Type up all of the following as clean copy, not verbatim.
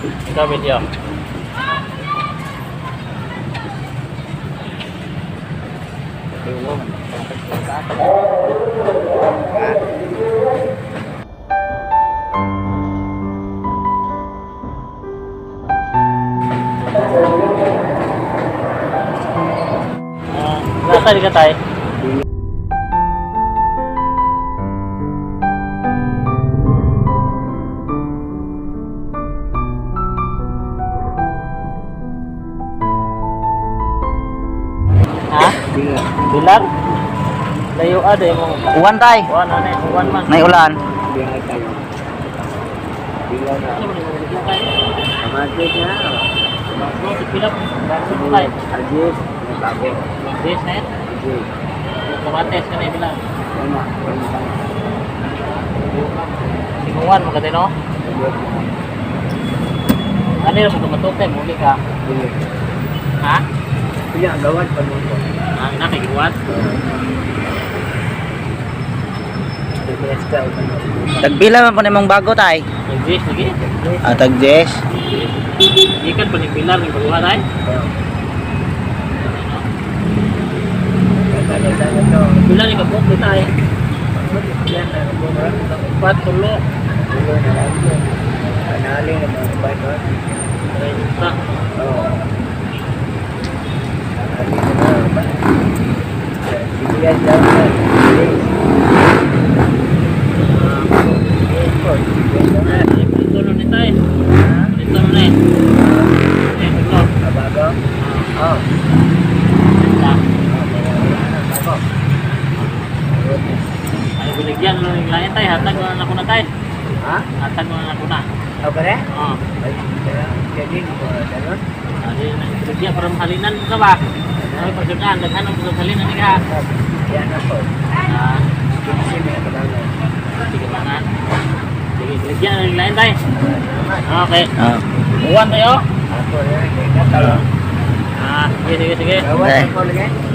Ikaw video. Ah, nasa di ka tay? Ha? Bilar? Layo ada imong Uwan tay. Uwan ano eh, uwan man. May ulan. Ano man imong bigyan kay? No, si Pilap, bago kay. This na yan. Kamates ka na bilang. Singuan mo ka din, no? Ano yung pagkamatutay? Muli ka. Ha? Ah, ina kay giwan. Tagpila man po na imong bago tay. Nag-this lagi. Ah, tag 10. Gikan pa ni Pilar ni baguhan ay. Pilar ni kabuk dito ay. Upat tulo. Trenta. Ito na ni tay. Ito na ni. Eh, tulo. Trenta. Ay, binigyan mo yung lain tay. Hatag mo na ako na tay. Hatag mo na ako na. Oo. Adi na binigyan para mahalinan mo ka ba? Ay, pagsudan, daghan ang pagsalinan ni ka. Ah, sige ba nga? Sige, binigyan na yung lain tay. Okay. Ah. Uwan tayo. Ah, sige, sige, sige. Okay.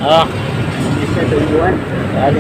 Oh. Ah, sige.